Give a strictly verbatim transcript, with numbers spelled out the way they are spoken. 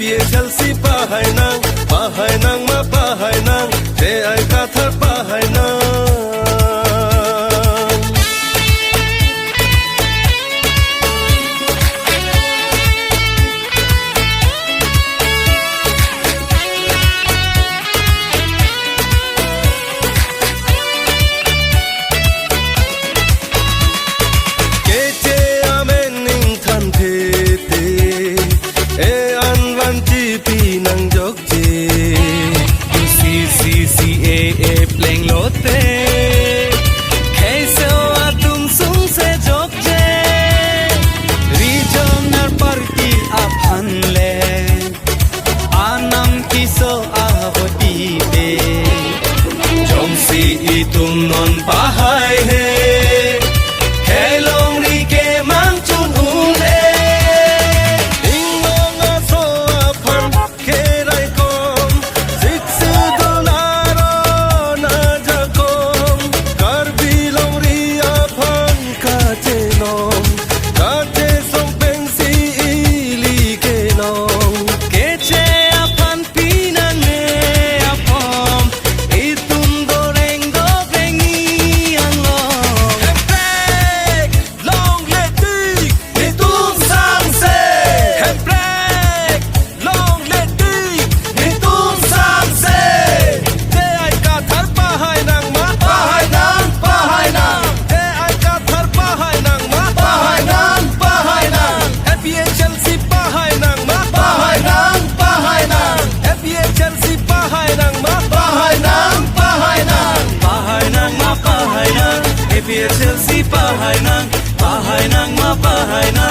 APHLC pahai nang, pahai nang ma pahai nang, J I Kathar pahai nang. Keche amen ningthan thete, e-an vanji pi nangjokje. CCCAA plenglote, kheiso atum sungse jokje. Regional party aphan le anam keso ahut ide. Jongsi itum non pahai he, kelongri kemang chun un-e. Inglong aso aphan keraikom, siksi dun aron ajakong, Karbi longri aphan kachenom, kachesong pensi ili kelong. Keche aphan pinangne apom, itum doreng dobrengni anglong. Hemprek longletik, netum sangse. Hemprek longletik, netum sangse. J I Kathar pahai nang ma? Pahai nang, pahai nang. J I Kathar pahai nang ma? Pahai nang, pahai nang. APHLC pahai nang ma? Pahai nang, pahai nang. APHLC pahai nang ma? Pahai nang, pahai nang. Pahai nang ma pahai nang. APHLC pahai nang, pahai nang ma pahai nang.